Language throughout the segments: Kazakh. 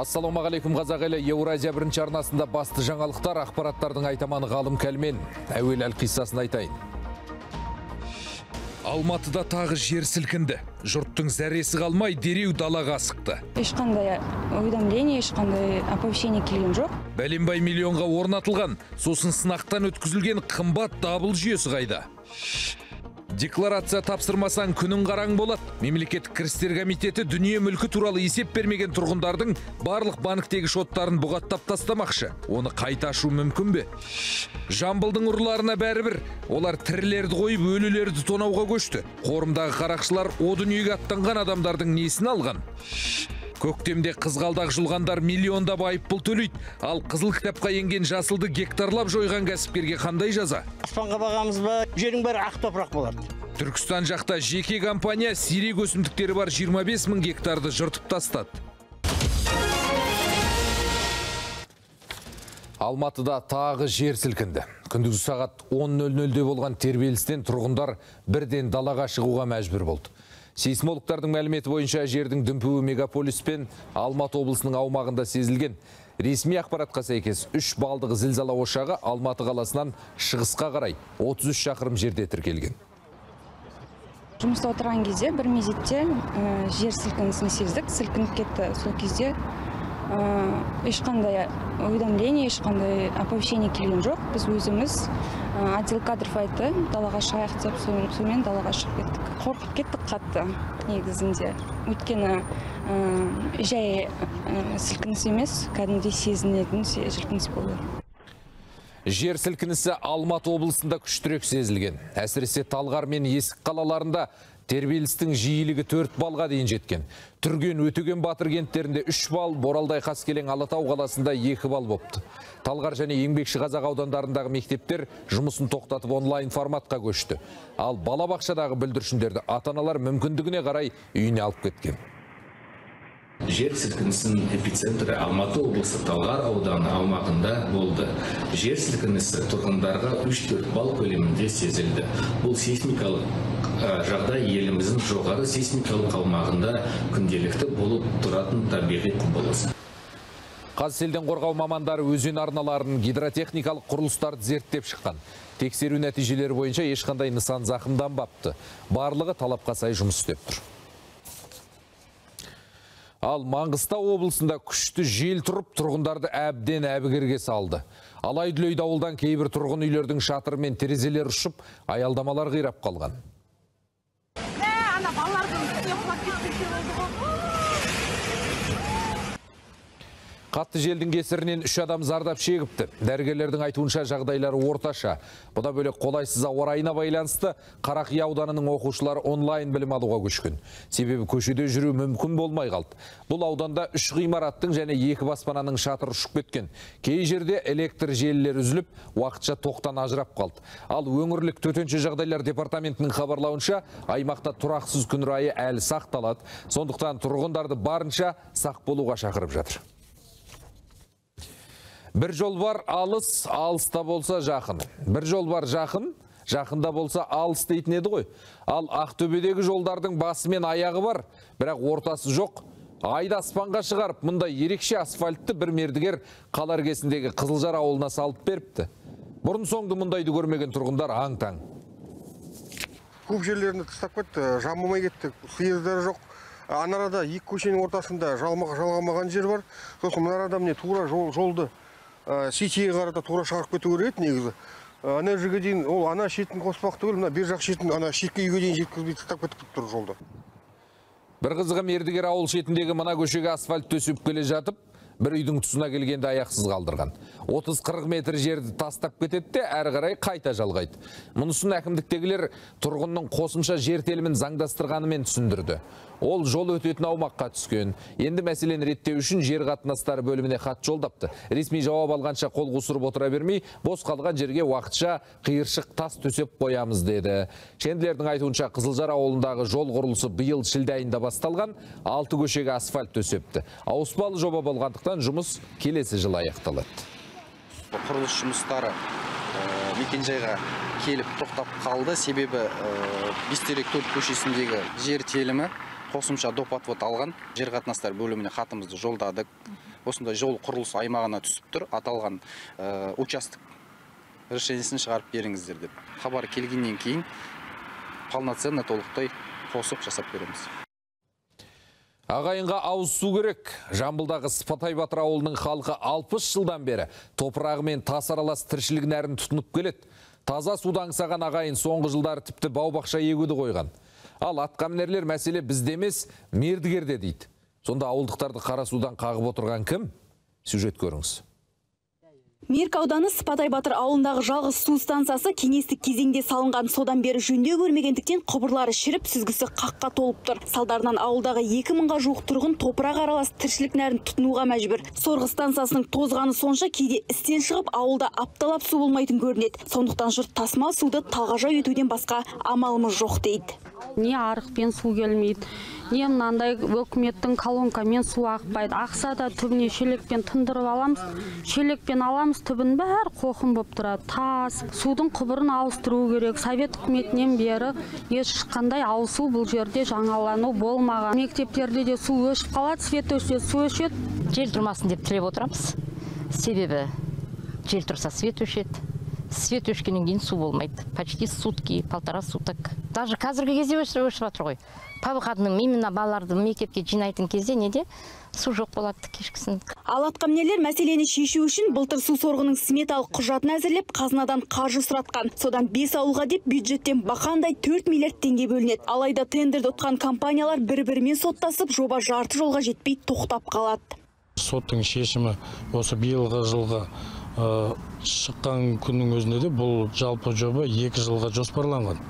Ассалаумағалейкум, қазақ елі. Еуразия бірінші арнасында басты жаңалықтар, ақпараттардың айтаманы Ғалым Кәлмен. Әуелі әлқиссасын айтайын. Алматыда тағы жер сілкінді. Жұрттың зәресі қалмай дереу далаға асықты. Ешқандай уведомление, ешқандай оповещение келген жоқ. Бәленбай миллионға орнатылған, сосын сынақтан өткізілген қымбат дабыл жүйесі қайда? Декларация тапсырмасаң күнің қараң болады. Мемлекеттік кірістер комитеті дүние мүлкі туралы есеп бермеген тұрғындардың барлық банктегі шоттарын бұғаттап тастамақшы. Оны қайта ашу мүмкін бе? Жамбылдың ұрыларына бәрібір. Олар тірілерді қойып, өлілерді тонауға көшті. Қорымдағы қарақшылар о дүниеге аттанған адамдардың несін алған? Көктемде қызғалдақ жұлғандар миллиондап айыппұл төлейді. Ал қызыл кітапқа енген жасылды гектарлап жойған кәсіпкерге қандай жаза? Аспанға бағамыз ба? Жердің бәрі ақ топырақ болады. Түркістан жақта жеке компания сирек өсімдіктері бар 25 мың гектарды жыртып тастады. Алматыда тағы жер сілкінді. Күндізгі сағат 10:00-де болған тербелістен тұрғындар бірден далаға шығуға мәжбүр болды. Сейсмологтардың мәліметі бойынша жердің дүмпуі мегаполис пен Алматы облысының аумағында сезілген. Ресми ақпаратқа сәйкес 3 балдық зілзала ошағы Алматы қаласынан шығысқа қарай 33 шақырым жерде тіркелген. Жұмыста отырған кезде бір мезетте жер сілкінісін сездік, сілкініп кетті. Сол кезде ешқандай уведомление, ешқандай оповещение келген жоқ. Біз өзіміз отдел кадров айтты, далаға шығайық деп, сонымен далаға шығып кеттік. Қорқып кеттік қатты негізінде. Өйткені жай сілкініс емес, кәдімгідей сезінетін сілкініс болды. Жер сілкінісі Алматы облысында күштірек сезілген. Әсіресе Талғар мен Есік қалаларында тербелістің жиілігі 4 балға дейін жеткен. Түрген, Өтеген батыр кенттерінде 3 балл, Боралдай, Қаскелең, Алатау қаласында 2 балл бопты. Талғар және Еңбекші Қазақ аудандарындағы мектептер жұмысын тоқтатып онлайн форматқа көшті. Ал балабақшадағы бүлдіршіндерді ата-аналар мүмкіндігіне қарай үйіне алып кеткен. Жер сілкінісінің эпицентрі Алматы облысы Талғар ауданы аумағында болды. Жер сілкінісі тұрғындарға 3-4 балл көлемінде сезілді. Бұл сейсмикалық жағдай еліміздің жоғары сейсмикалық аумағында күнделікті болып тұратын табиғи құбылыс. Қазселден қорғау мамандары өзен арналарын, гидротехникалық құрылыстарды зерттеп шыққан. Тексеру нәтижелері бойынша ешқандай нысан зақымданбапты. Барлығы талапқа сай жұмыс істеп тұр. Ал Маңғыстау облысында күшті жел тұрып, тұрғындарды әбден әбігерге салды. Алай-дүлей дауылдан кейбір тұрғын үйлердің шатыры мен терезелері ұшып, аялдамалар қирап қалған. Қатты желдің кесірінен 3 адам зардап шегіпті. Дәрігерлердің айтуынша жағдайлары орташа. Бұдан бөлек қолайсыз ауа райына байланысты Қарақия ауданының оқушылары онлайн білім алуға көшкен. Себебі көшеде жүру мүмкін болмай қалды. Бұл ауданда 3 ғимараттың және 2 баспананың шатыры ұшып кеткен. Кей жерде электр желілері үзіліп, уақытша тоқтан ажырап қалды. Ал өңірлік төтенше жағдайлар департаментінің хабарлауынша аймақта тұрақсыз күн райы әлі сақталады. Сондықтан тұрғындарды барынша сақ болуға шақырып жатыр. Бір жол бар алыс, алыста болса жақын. Бір жол бар жақын, жақында болса алыс дейтін еді ғой. Ал Ақтөбедегі жолдардың басы мен аяғы бар, бірақ ортасы жоқ. Айды аспанға шығарып, мұндай ерекше асфальтты бір мердігер қала іргесіндегі Қызылжар ауылына салып беріпті. Бұрын соңды мұндайды көрмеген тұрғындар аң-таң. Көп жерлерінде тастап кетті, жамылмай кетті, съездері жоқ. Анарада екі көшенің ортасында жалғамаған жер бар. Сосын мына арада міне тура жолды Сетеге қарата тура шығарып кету керек еді негізі. Ана жерге дейін, ол ана шетін қоспақ түгіл, мына бер жақ шетін, ана шеткі үйге дейін жеткізбей тастап кетіп тұр жолды. Бір қызығы мердігер ауыл шетіндегі мына көшеге асфальт төсеп келе жатып, бір үйдің тұсына келгенде аяқсыз қалдырған. 30-40 метр жерді тастап кетеді де, әрі қарай қайта жалғайды. Мұнысын әкімдіктегілер тұрғынның қосымша жер телімін заңдастырғанымен түсіндірді. Ол жол өтетін аумаққа түскен. Енді мәселені реттеу үшін жер қатынастары бөліміне хат жолдапты. Ресми жауап алғанша қол қусырып отыра бермей, бос қалған жерге уақытша қиыршық тас төсеп қоямыз деді. Шенділердің айтуынша Қызылжар ауылындағы жол құрылысы биыл шілде айында басталған, 6 көшеге асфальт төсепті. Ауыспалы жоба болғандықтан жұмыс келесі жылы аяқталады. Құрылыс жұмыстары мекенжайға келіп тоқтап қалды. Себебі Бестерек 4 көшесіндегі жер телімі қосымша доп отвод алған. Жер қатынастары бөліміне хатымызды жолдадық. Осындай жол құрылыс аймағына түсіп тұр, аталған участок решениесін шығарып беріңіздер деп. Хабар келгеннен кейін полноценно толықтай қосып жасап береміз. Ағайынға ауыз су керек. Жамбылдағы Сыпатай батыр ауылының халқы 60 жылдан бері топырағы мен тас аралас тіршілік нәрін тұтынып келеді. Таза суды аңсаған ағайын соңғы жылдары тіпті бау-бақша егуді қойған. Ал атқамінерлер мәселе бізде емес, мердігерде дейді. Сонда ауылдықтарды қара судан қағып отырған кім? Сюжет көріңіз. Меркі ауданы Сыпатай батыр ауылындағы жалғыз су станциясы кеңестік кезеңде салынған. Содан бері жөндеу көрмегендіктен құбырлары шіріп, сүзгісі қаққа толып тұр. Салдарынан ауылдағы 2000-ға жуық тұрғын топырақ аралас тіршілік нәрін тұтынуға мәжбүр. Сорғы станциясының тозғаны сонша, кейде істен шығып, ауылда апталап су болмайтын көрінеді. Сондықтан жұрт тасымал суды талғажау етуден басқа амалымыз жоқ дейді. Не арықпен су келмейді, не мынандай өкіметтің колонкамен су ақпайды. Ақса да түбіне шелекпен тұндырып аламыз, шелекпен аламыз, түбін бәрі қоқым болып тұрады, тас. Судың құбырын ауыстыру керек. Совет үкіметінен бері ешқандай ауыз су бұл жерде жаңалану болмаған. Мектептерде де су өшіп қалады, свет өшсе, су өшеді. Жел тұрмасын деп тілеп отырамыз. Себебі жел тұрса свет өшеді. Свет өшкеннен кейін су болмайды. Почти сутки, 1,5 суток. Даже қазіргі кезде өшіп жатыр ғой. По выходным именно балаларды мектепке жинайтын кезде неде су жоқ болады кешкісін. Ал атқамінерлер мәселені шешу үшін былтыр су сорғының сметалық құжатын әзірлеп, қазынадан қаржы сұратқан. Содан 5 ауылға деп бюджеттен бақандай 4 миллиард теңге бөлінеді. Алайда тендерді ұтқан компаниялар бір-бірімен соттасып, жоба жарты жолға жетпей тоқтап қалады. Соттың шешімі осы биылғы жылғы шыққан күннің өзінде де бұл жалпы жоба 2 жылға жоспарланған.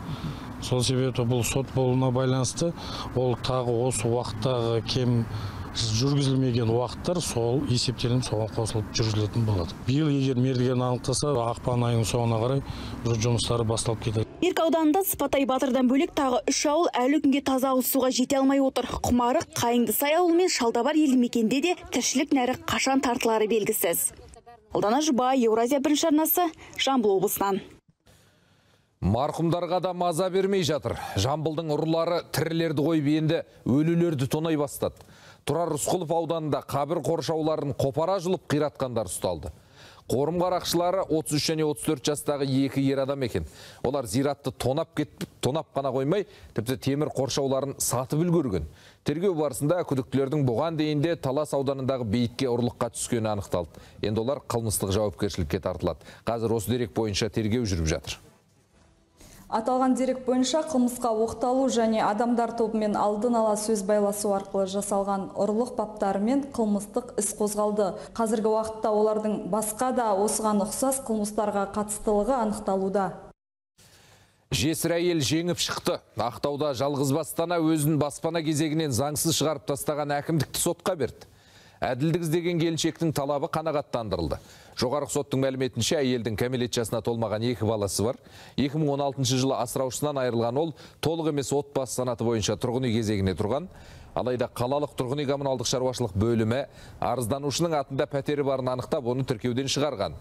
Сол себепті бұл сот болуына байланысты ол тағы осы уақыттағы кем жүргізілмеген уақыттар сол есептелініп соған қосылып жүргізілетін болады. Биыл егер мердігерін анықтаса, ақпан айының соңына қарай жұмыстары басталып кетеді. Меркі ауданында Сыпатай батырдан бөлек тағы 3 ауыл әлі күнге таза ауыз суға жете алмай отыр. Құмарық, Қайыңдысай ауылы мен Шалдабар елді мекенде де тіршілік нәрі қашан тартылары белгісіз. Ұлдана Жұбай, Еуразия бірінші арнасы, Жамбыл облысынан. Марқұмдарға да маза бермей жатыр. Жамбылдың ұрылары тірілерді қойып енді өлілерді тонай бастады. Тұрар Рысқұлов ауданында қабір қоршауларын қопара жұлып қиратқандар ұсталды. Қорым қарақшылары 33 және 34 жастағы екі ер адам екен. Олар зиратты тонап кетіп, тонап қана қоймай, тіпті темір қоршауларын сатып үлгерген. Тергеу барысында күдіктілердің бұған дейін де Талас ауданындағы бейітке ұрлыққа түскені анықталды. Енді олар қылмыстық жауапкершілікке тартылады. Қазір осы дерек бойынша тергеу жүріп жатыр. Аталған дерек бойынша қылмысқа оқталу және адамдар тобымен алдын ала сөз байласу арқылы жасалған ұрлық баптарымен қылмыстық іс қозғалды. Қазіргі уақытта олардың басқа да осыған ұқсас қылмыстарға қатыстылығы анықталуда. Жесір әйел жеңіп шықты. Ақтауда жалғызбасты ана өзін баспана кезегінен заңсыз шығарып тастаған әкімдікті сотқа берді. Әділдік іздеген келіншектің талабы қанағаттандырылды. Жоғарғы соттың мәліметінше, әйелдің кәмелет жасына толмаған 2 баласы бар. 2016 жылы асыраушысынан айырылған ол толық емес отбасы санаты бойынша тұрғын үй кезегіне тұрған. Алайда қалалық тұрғын үй коммуналдық шаруашылық бөлімі арызданушының атында пәтері барын анықтап, оны тіркеуден шығарған.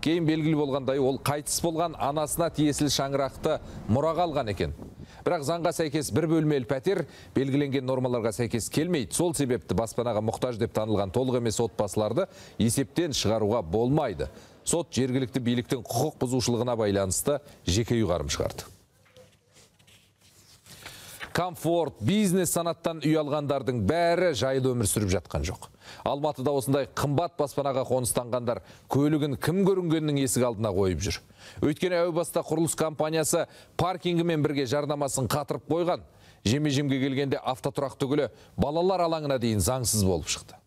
Кейін белгілі болғандай, ол қайтыс болған анасына тиесілі шаңырақты мұраға алған екен. Бірақ заңға сәйкес бір бөлмелі пәтер белгіленген нормаларға сәйкес келмейді. Сол себепті баспанаға мұқтаж деп танылған толық емес отбасыларды есептен шығаруға болмайды. Сот жергілікті биліктің құқық бұзушылығына байланысты жеке ұйғарым шығарды. Комфорт, бизнес санаттан үй алғандардың бәрі жайлы өмір сүріп жатқан жоқ. Алматыда осындай қымбат баспанаға қоныстанғандар көлігін кім көрінгеннің есік алдына қойып жүр. Өйткені әу баста құрылыс компаниясы паркингімен бірге жарнамасын қатырып қойған. Жеме-жемге келгенде автотұрақ түгілі балалар алаңына дейін заңсыз болып шықты.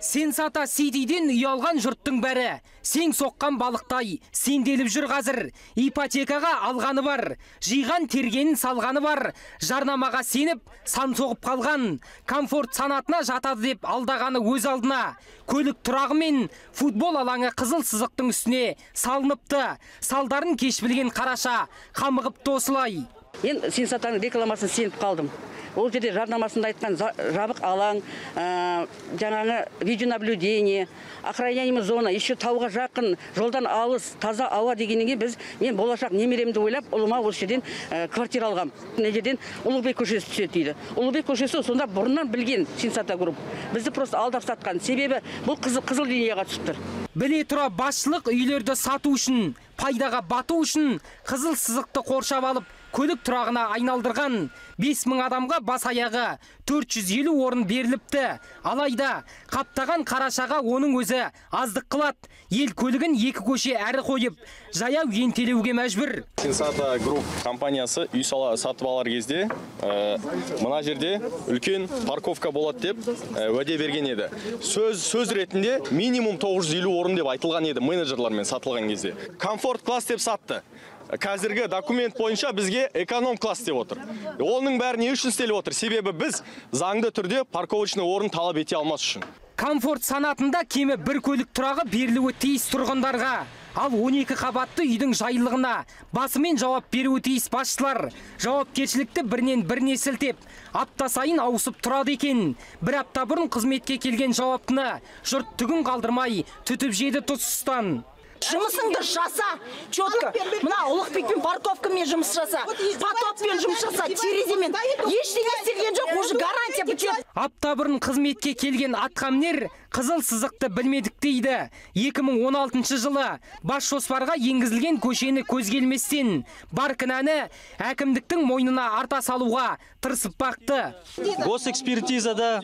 Сенсата Ситиден үй алған жұрттың бәрі сең соққан балықтай сенделіп жүр қазір. Ипотекаға алғаны бар, жиған тергенін салғаны бар, жарнамаға сеніп сан соғып қалған. Комфорт санатына жатады деп алдағаны өз алдына. Көлік тұрағы мен футбол алаңы қызыл сызықтың үстіне салыныпты. Салдарын кеш білген қараша қамығыпты осылай. Мен Сенсатаның рекламасын сеніп қалдым. Ол жерде жарнамасында айтқан жабық алаң, жаңағы видеонаблюдение, охраняемая зона, еще тауға жақын, жолдан алыс, таза ауа дегеннен біз, мен болашақ немеремді ойлап, ұлыма осы жерден квартира алғам. Мына жерден Ұлықбек көшесі түседі дейді. Ұлықбек көшесі сонда бұрыннан білген Сенсата Групп. Бізді просто алдап сатқан. Себебі бұл қызыл линияға түсіп тұр. Біле тұра басшылық үйлерді сату үшін, пайдаға бату үшін қызыл сызықты қоршап алып, көлік тұрағына айналдырған. 5000 адамға бас аяғы 450 орын беріліпті. Алайда қаптаған қарашаға оның өзі аздық қылады. Ел көлігін екі көше әрі қойып, жаяу ентелеуге мәжбүр. Сенсата Групп компаниясы үй сатып алар кезде мына жерде үлкен парковка болады деп уәде берген еді. Сөз ретінде минимум 950 орын деп айтылған еді менеджерлармен сатылған кезде. Комфорт класс деп сатты. Қазіргі документ бойынша бізге эконом класс деп отыр. Оның бәрі не үшін істеліп отыр? Себебі біз заңды түрде парковочный орын талап ете алмас үшін. Комфорт санатында кемі бір көлік тұрағы берілуі тиіс тұрғындарға. Ал 12 қабатты үйдің жайлылығына басымен жауап беруі тиіс басшылар жауапкершілікті бірінен біріне сілтеп, апта сайын ауысып тұрады екен. Бір апта бұрын қызметке келген жауаптыны жұрт түгін қалдырмай түтіп жеді тұсыстан. Жұмысыңды жаса, четко. Мына Ұлықбекпен парковкамен жұмыс жаса, потоппен жұмыс жаса, тереземен. Ештеңе істелген жоқ, уже гарантия бітеді. Апта бұрын қызметке келген атқамінер қызыл сызықты білмедік дейді. 2016 жылы бас жоспарға енгізілген көшені көзге ілместен бар кінәні әкімдіктің мойнына арта салуға тырысып бақты. Госэкспертизада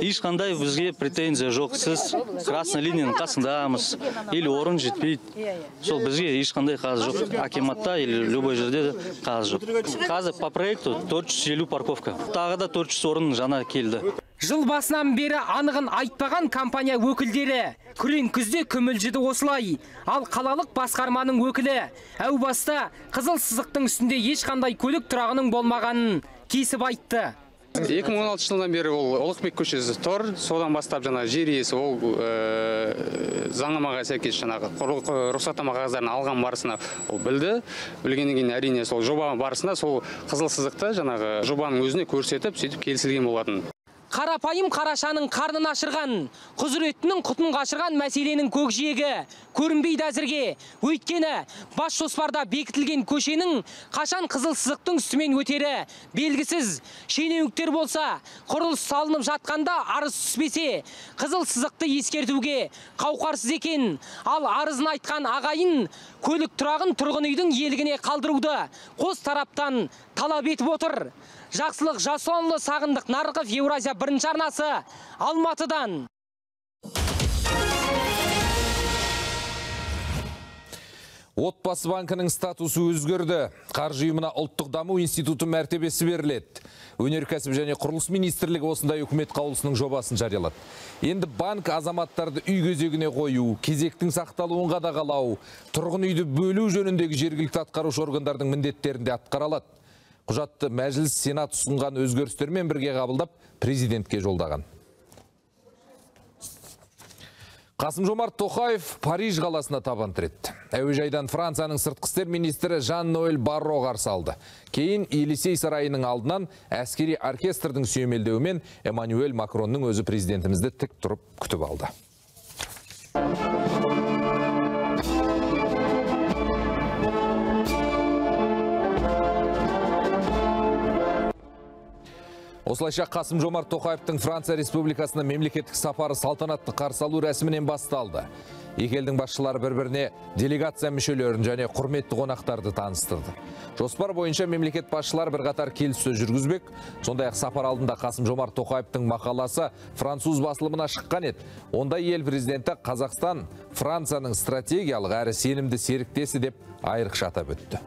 ешқандай бізге претензия жоқ. Сіз красный линияның қасындамыз или орын жетпейді. Сол бізге ешқандай қағаз жоқ. Акиматта или любой жерде қағаз жоқ. Қазір по проекту 450 парковка. Тағы да 400 орын жаңа келді. Жыл басынан бері анығын айтпаған компания өкілдері күрең күзде күмілжіді осылай. Ал қалалық басқарманың өкілі әу баста қызыл сызықтың үстінде ешқандай көлік тұрағының болмағанын кесіп айтты. 2016 жылдан бері ол Ұлықбек көшесі тұр. Содан бастап жаңа жер иесі ол заңнамаға сәйкес жаңағы рұқсаттама қағаздарын алған барысында ол білді. Білгеннен кейін әрине сол жоба барысында сол қызыл сызықты жаңағы жобаның өзіне көрсетіп, сөйтіп келісілген болатын. Қарапайым қарашаның қарнын ашырған, құзыреттінің құтын қашырған мәселенің көкжиегі көрінбейді әзірге. Өйткені бас жоспарда бекітілген көшенің қашан қызыл сызықтың үстімен өтері белгісіз. Шенеуніктер болса, құрылыс салынып жатқанда арыз түспесе, қызыл сызықты ескертуге қауқарсыз екен. Ал арызын айтқан ағайын көлік тұрағын тұрғын үйдің иелігіне қалдыруды қос тараптан талап етіп отыр. Жақсылық Жасұланұлы, Сағындық Нарықов, Еуразия бірінші арнасы, Алматыдан. Отбасы банкінің статусы өзгерді. Қаржы ұйымына ұлттық даму институты мәртебесі беріледі. Өнеркәсіп және құрылыс министрлігі осындай үкімет қаулысының жобасын жариялады. Енді банк азаматтарды үй кезегіне қою, кезектің сақталуын қадағалау, тұрғын үйді бөлу жөніндегі жергілікті атқарушы органдардың міндеттерін де атқара алады. Құжатты Мәжіліс Сенат ұсынған өзгерістермен бірге қабылдап, президентке жолдаған. Қасым-Жомарт Тоқаев Париж қаласына табан тіретті. Әуежайдан Францияның сыртқы істер министрі Жан-Ноэль Барро қарсы алды. Кейін Елисей сарайының алдынан әскери оркестрдің сүйемелдеуімен Эммануэль Макронның өзі президентімізді тік тұрып күтіп алды. Осылайша Қасым-Жомарт Тоқаевтың Франция Республикасына мемлекеттік сапары салтанатты қарсы алу рәсімінен басталды. Екі елдің басшылары бір-біріне делегация мүшелерін және құрметті қонақтарды таныстырды. Жоспар бойынша мемлекет басшылары бірқатар келіссөз жүргізбек. Сондай-ақ сапар алдында Қасым-Жомарт Тоқаевтың мақаласы француз басылымына шыққан еді. Онда ел президенті Қазақстан Францияның стратегиялық әрі сенімді серіктесі деп айрықша атап өтті.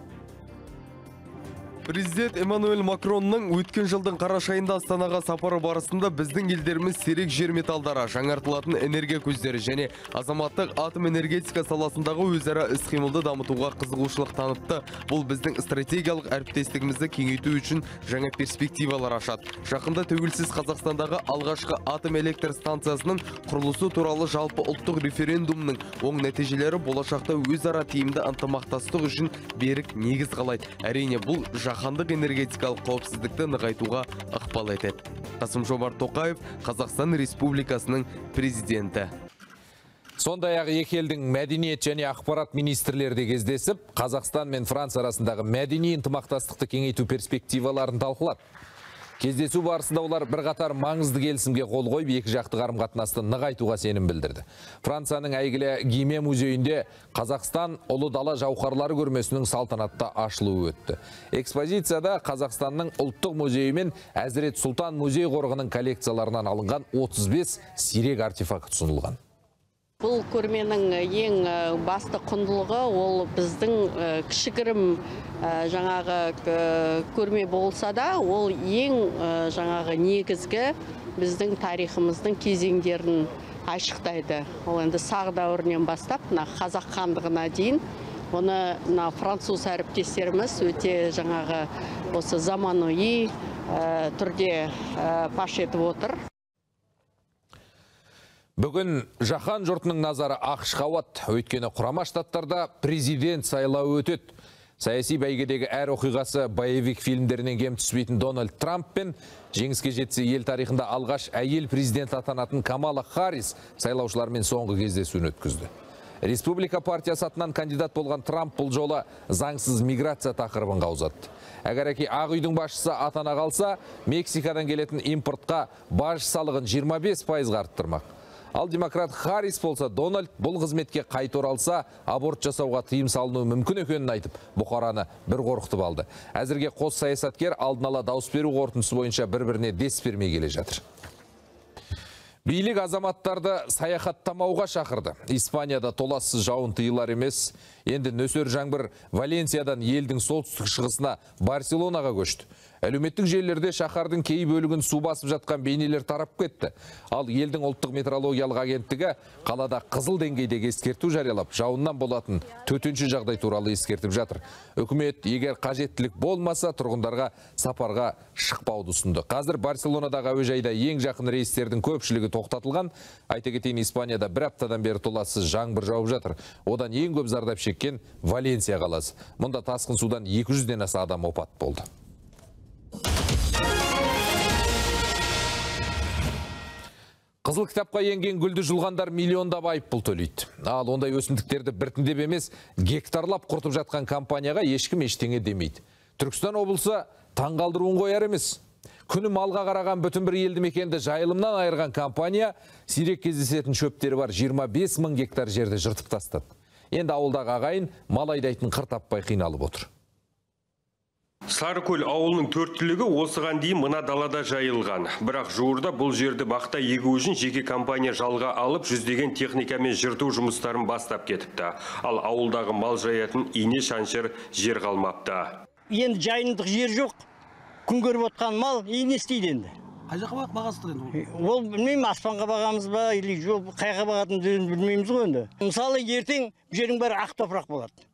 Президент Эммануэль Макронның өткен жылдың қараша айында Астанаға сапары барысында біздің елдеріміз сирек жер металдары, жаңартылатын энергия көздері және азаматтық атом энергетика саласындағы өзара іс-қимылды дамытуға қызығушылық танытты. Бұл біздің стратегиялық әріптестігімізді кеңейту үшін жаңа перспективалар ашады. Жақында тәуелсіз Қазақстандағы алғашқы атом электр станциясының құрылысы туралы жалпы ұлттық референдумның оң нәтижелері болашақта өзара тиімді ынтымақтастық үшін берік негіз қалайды. Әрине, бұл жаһандық энергетикалық қауіпсіздікті нығайтуға ықпал етеді. Қасым-Жомарт Тоқаев, Қазақстан Республикасының президенті. Сондай-ақ екі елдің мәдениет және ақпарат министрлері де кездесіп, Қазақстан мен Франция арасындағы мәдени ынтымақтастықты кеңейту перспективаларын талқылады. Кездесу барысында олар бірқатар маңызды келісімге қол қойып, екі жақты қарым-қатынасты нығайтуға сенім білдірді. Францияның әйгілі Гиме музейінде Қазақстан ұлы дала жауһарлары көрмесінің салтанатты ашылуы өтті. Экспозицияда Қазақстанның ұлттық музейі мен Әзірет Сұлтан музей қорығының коллекцияларынан алынған 35 сирек артефакт ұсынылған. Бұл көрменің ең басты құндылығы ол біздің кішігірім жаңағы көрме болса да, ол ең жаңағы негізгі біздің тарихымыздың кезеңдерін айшықтайды. Ол енді Сақ дәуірінен бастап мына Қазақ хандығына дейін, оны мына француз әріптестеріміз өте жаңағы осы заманауи түрде паш етіп отыр. Бүгін жаһан жұртының назары ақш-қа ауады. Өйткені Құрама Штаттарда президент сайлауы өтеді. Саяси бәйгедегі әр оқиғасы боевик фильмдерінен кем түспейтін Дональд Трамп пен жеңіске жетсе ел тарихында алғаш әйел президент атанатын Камала Харрис сайлаушылармен соңғы кездесуін өткізді. Республика партиясы атынан кандидат болған Трамп бұл жолы заңсыз миграция тақырыбын қаузатты. Әгәрәки Ақ үйдің басшысы атана қалса, Мексикадан келетін импортқа баж салығын 25%-ға арттырмақ. Ал демократ Харрис болса, Дональд бұл қызметке қайта оралса, аборт жасауға тыйым салынуы мүмкін екенін айтып, бұқараны бір қорқытып алды. Әзірге қос саясаткер алдын ала дауыс беру қорытындысы бойынша бір-біріне дес бермей келе жатыр. Билік азаматтарды саяхаттамауға шақырды. Испанияда толассыз жауын тыйылар емес. Енді нөсер жаңбыр Валенсиядан елдің солтүстік шығысына Барселонаға көшті. Әлеуметтік желілерде шаһардың кей бөлігін су басып жатқан бейнелер тарап кетті. Ал елдің ұлттық метеорологиялық агенттігі қалада қызыл деңгейдегі ескерту жариялап, жауыннан болатын төтенше жағдай туралы ескертіп жатыр. Үкімет егер қажеттілік болмаса, тұрғындарға сапарға шықпауды ұсынды. Қазір Барселонадағы әуежайда ең жақын рейстердің көпшілігі тоқтатылған. Айта кетейін, Испанияда бір аптадан бері толассыз жаңбыр жауып жатыр. Одан ең көп зардап шеккен Валенсия қаласы. Мұнда тасқын судан 200-ден аса адам опат болды. Қызыл кітапқа енген гүлді жұлғандар миллиондап айыппұл төлейді. Ал ондай өсімдіктерді біртіндеп емес, гектарлап құртып жатқан компанияға ешкім ештеңе демейді. Түркістан облысы таңғалдыруын қояр емес. Күні малға қараған бүтін бір елді мекенді жайылымнан айырған компания сирек кездесетін шөптері бар 25 мың гектар жерді жыртып тастады. Енді ауылдағы ағайын мал айдайтын қыр таппай қиналып отыр. Сарыкөл ауылының төрт түлігі осыған дейін мына далада жайылған. Бірақ жуырда бұл жерді бақта егу үшін жеке компания жалға алып, жүздеген техникамен жырту жұмыстарын бастап кетіпті. Ал ауылдағы мал жаятын ине шаншыр жер қалмапты. Енді жайылымдық жер жоқ. Күн көріп отқан мал не істейді енді? Қай жаққа бағасыздар енді? Ол білмеймін, аспанға бағамыз ба, или жол қайға бағатынымызды білмейміз ғой енді. Мысалы, ертең жердің бәрі ақ топырақ болады.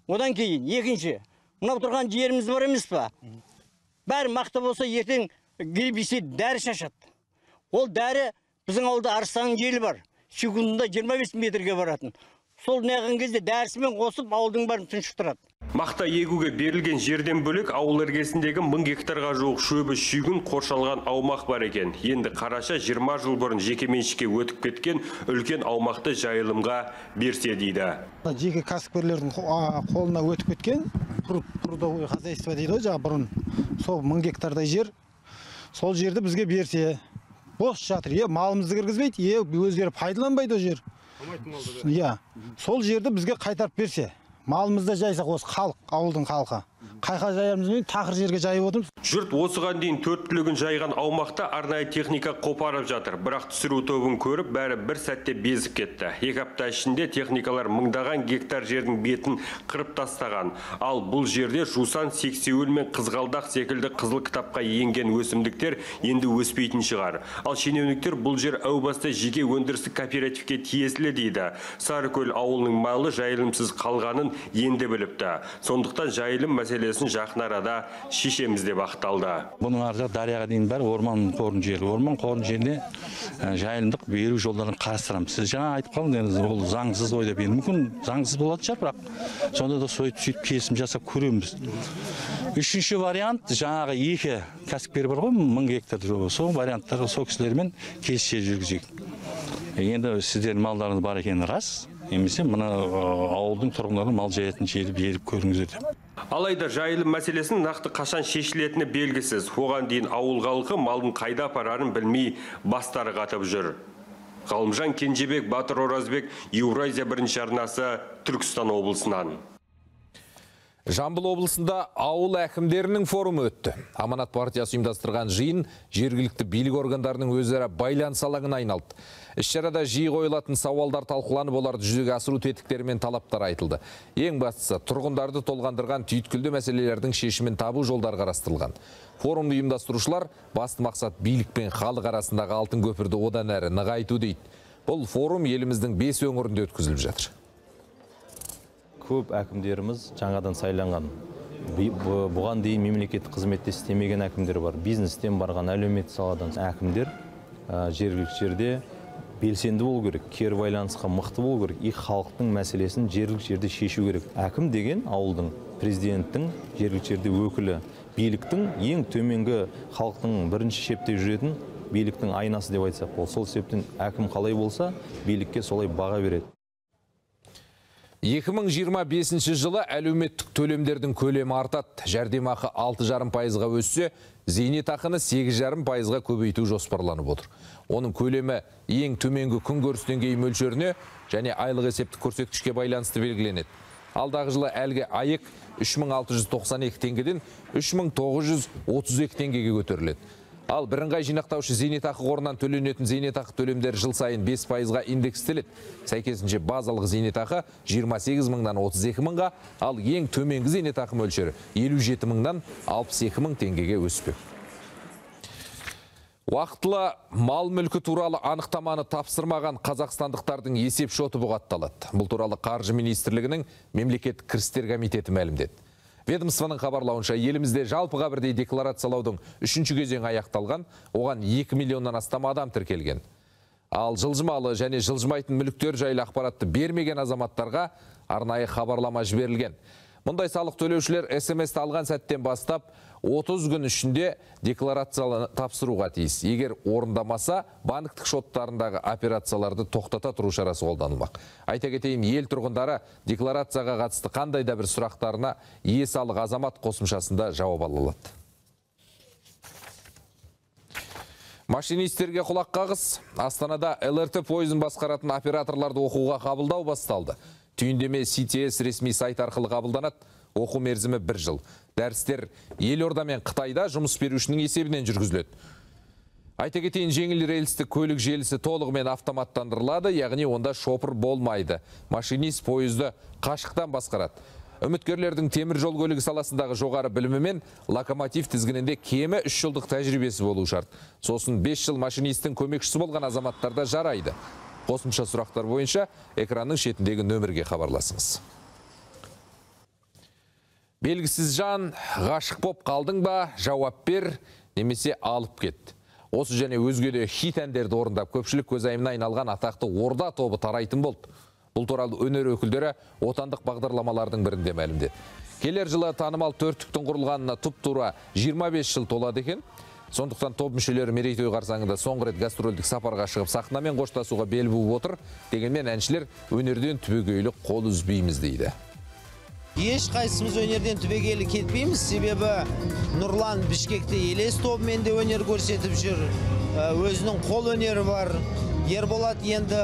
Одан кейін екінші, мынау тұрған жеріміз бар емес па? Бәрі мақта болса, ертең гербицид дәрі шашады. Ол дәрі біздің ауылда арыстанның желі бар. Секундында 25 метрге баратын. Сол неғын кезде дәрісімен қосып ауылдың бәрін тұншықтырады. Мақта егуге берілген жерден бөлек ауыл іргесіндегі 1000 гектарға жуық шөбі шүйгін қоршалған аумақ бар екен. Енді қараша 20 жыл бұрын жекеменшікке өтіп кеткен үлкен аумақты жайылымға берсе дейді. Жеке кәсіпкерлердің қолына өтіп кеткен трудовой хозяйство дейді ғой, жаңа бұрын. Сол 1000 гектардай жер, сол жерді бізге берсе, бос жатыр. Малымызды кіргізбейді, өздері пайдаланбайды о жер. Иә, сол жерді бізге қайтарып берсе, малымызды жайсақ, осы халық, ауылдың халқы. Қайқа жаярмыз білмей, тақыр жерге жайып отырмыз. Жұрт осыған дейін төрт түлігін жайған аумақта арнайы техника қопарып жатыр. Бірақ түсіру тобын көріп, бәрі бір сәтте безіп кетті. 2 апта ішінде техникалар мыңдаған гектар жердің бетін қырып тастаған. Ал бұл жерде жусан, сексеуіл мен қызғалдақ секілді қызыл кітапқа енген өсімдіктер енді өспейтін шығар. Ал шенеуніктер бұл жер әу баста жеке өндірістік кооперативке тиесілі дейді. Сарыкөл ауылының малы жайылымсыз қалғанын енді біліпті. Сондықтан жайылым мәселесін жақын арада шешеміз деп ақталды. Бұның ар жағы дарияға дейін бәрі орман қорының жері. Орман қорының жеріне жайылымдық беру жолдарын қарастырамыз. Сіз жаңа айтып қалдыңыз, ол заңсыз ғой деп. Енді мүмкін заңсыз болатын шығар, бірақ сонда да сөйтіп келісім жасап көреміз. Үшінші вариант, жаңағы екі кәсіпкер бар ғой, 1000 гектар жоба. Сол варианттарға сол кісілермен келіссөз жүргізейік. Енді сіздердің малдарыңыз бар екені рас, немесе мына ауылдың тұрғындарына мал жаятын жерді беріп көріңіздер деп. Алайда жайылым мәселесінің нақты қашан шешілетіні белгісіз. Оған дейін ауыл халқы малын қайда апарарын білмей бастары қатып жүр. Ғалымжан Кенжебек, Батыр Оразбек, Еуразия бірінші арнасы, Түркістан облысынан. Жамбыл облысында ауыл әкімдерінің форумы өтті. Аманат партиясы ұйымдастырған жиын жергілікті билік органдарының өзара байланыс алаңына айналды. Іс-шарада жиі қойылатын сауалдар талқыланып, оларды жүзеге асыру тетіктері мен талаптар айтылды. Ең бастысы, тұрғындарды толғандырған түйткілді мәселелердің шешімін табу жолдары қарастырылған. Форумды ұйымдастырушылар басты мақсат билік пен халық арасындағы алтын көпірді одан әрі нығайту дейді. Бұл форум еліміздің 5 өңірінде өткізіліп жатыр. Көп әкімдеріміз жаңадан сайланған. Бұған дейін мемлекеттік қызметте істемеген әкімдер бар. Бизнестен барған, әлеуметтік саладан әкімдер жергілікті жерде белсенді болу керек, кері байланысқа мықты болу керек, и халықтың мәселесін жергілікті жерде шешу керек. Әкім деген ауылдың, президенттің жергілікті жерде өкілі, биліктің ең төменгі халықтың бірінші шепте жүретін биліктің айнасы деп айтсақ болады. Сол себептен әкім қалай болса, билікке солай баға береді. 2025 жылы әлеуметтік төлемдердің көлемі артады. Жәрдемақы 6,5%-ға өссе, зейнетақыны 8,5%-ға көбейту жоспарланып отыр. Оның көлемі ең төменгі күнкөріс деңгейі мөлшеріне және айлық есептік көрсеткішке байланысты белгіленеді. Алдағы жылы әлгі АЕК 3692 теңгеден 3932 теңгеге көтеріледі. Ал бірыңғай жинақтаушы зейнетақы қорынан төленетін зейнетақы төлемдері жыл сайын 5%-ға индекстеледі. Сәйкесінше базалық зейнетақы 28 мыңнан 32 мыңға, ал ең төменгі зейнетақы мөлшері 57 мыңнан 62 мың теңгеге өспек. Уақытылы мал мүлкі туралы анықтаманы тапсырмаған қазақстандықтардың есеп шоты бұғатталады. Бұл туралы Қаржы министрлігінің мемлекеттік кірістер комитеті мәлімдеді. Ведомствоның хабарлауынша, елімізде жалпыға бірдей декларациялаудың 3-ші кезеңі аяқталған, оған 2 миллионнан астам адам тіркелген. Ал жылжымалы және жылжымайтын мүліктер жайлы ақпаратты бермеген азаматтарға арнайы хабарлама жіберілген. Мұндай салық төлеушілер СМС-ті алған сәттен бастап 30 күн ішінде декларациялы тапсыруға тиіс. Егер орындамаса, банктік шоттарындағы операцияларды тоқтата тұру шарасы қолданылмақ. Айта кетейін, ел тұрғындары декларацияға қатысты қандай да бір сұрақтарына е-салық азамат қосымшасында жауап ала алады. Машинистерге құлақ қағыс. Астанада ЛРТ пойызын басқаратын операторларды оқуға қабылдау басталды. Түйіндеме CTS ресми сайт арқылы қабылданады. Оқу мерзімі 1 жыл. Дәрістер елорда мен Қытайда жұмыс берушінің есебінен жүргізіледі. Айта кетейін, жеңіл рельсті көлік желісі толығымен автоматтандырылады, яғни онда шопыр болмайды. Машинист пойызды қашықтан басқарады. Үміткерлердің темір жол көлігі саласындағы жоғары білімі мен локомотив тізгінінде кемі 3 жылдық тәжірибесі болу шарт. Сосын 5 жыл машинистің көмекшісі болған азаматтарда жарайды. Қосымша сұрақтар бойынша экранның шетіндегі нөмірге хабарласыңыз. Белгісіз жан, ғашық боп қалдың ба, жауап бер, немесе алып кет. Осы және өзге де хит әндерді орындап, көпшілік көзайымына айналған атақты Орда тобы тарайтын болды. Бұл туралы өнер өкілдері отандық бағдарламалардың бірінде мәлімдеді. Келер жылы танымал төрттіктің құрылғанына тұп-тура 25 жыл толады екен. Сондықтан топ мүшелері мерейтой қарсаңында соңғы рет гастрольдік сапарға шығып сахнамен қоштасуға бел буып отыр. Дегенмен әншілер өнерден түбегейлі қол үзбейміз дейді. Ешқайсымыз өнерден түбегейлі кетпейміз, себебі Нұрлан Бішкекте Елес тобымен де өнер көрсетіп жүр, өзінің қол өнері бар. Ерболат енді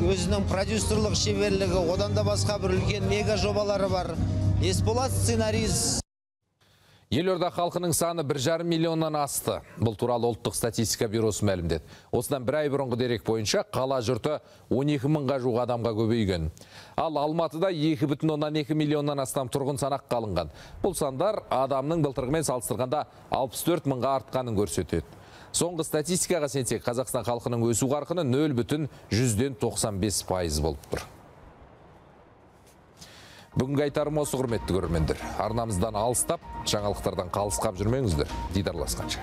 өзінің продюсерлік шеберлігі, одан да басқа бір үлкен мега жобалары бар. Есболат сценарист. Елорда халқының саны 1,5 миллионнан асты. Бұл туралы ұлттық статистика бюросы мәлімдеді. Осыдан бір ай бұрынғы дерек бойынша қала жұрты 12 мыңға жуық адамға көбейген. Ал Алматыда 2,2 миллионнан астам тұрғын санаққа алынған. Бұл сандар адамның былтырғымен салыстырғанда 64 мыңға артқанын көрсетеді. Соңғы статистикаға сенсек, Қазақстан халқының өсу қарқыны 0,95% болып тұр. Бүгінгі айтарым осы, құрметті көрермендер. Арнамыздан алыстап, жаңалықтардан қалыс қап жүрмеңіздер. Дидарласқанша.